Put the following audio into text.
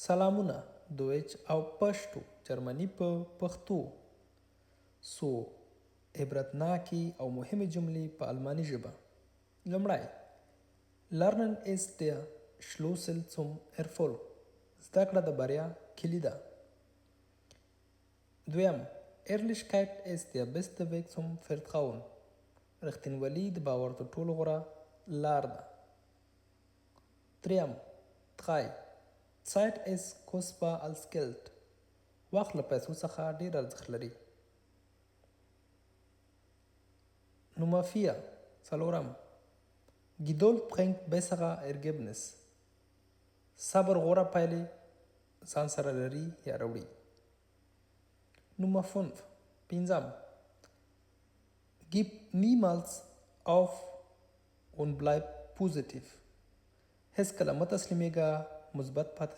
سلامونه دویچ او پښتو جرمني په پښتو څو عبرتناکې او مهمې جملې په الماني ژبه. لومړی، Lernen ist der Schlüssel zum Erfolg. زده کړه د بریا کلي ده. دویم، Ehrlichkeit ist der beste Weg zum Vertrauen. رښتینولي د باور تر ټولو غوره لار ده. دریم، drei، Zeit ist kostbar als Geld. وخت له پیسو څخه ډیر ارزښت لري. Nummer 4، څلورم، Geduld bringt bessere Ergebnis. صبر غوره پایلې ځان سره لري یا راوړي. Nummer 5، پنځم، Gib niemals auf und bleib positiv. هیڅکله مه تسلیمېږه، مثبت پاتې.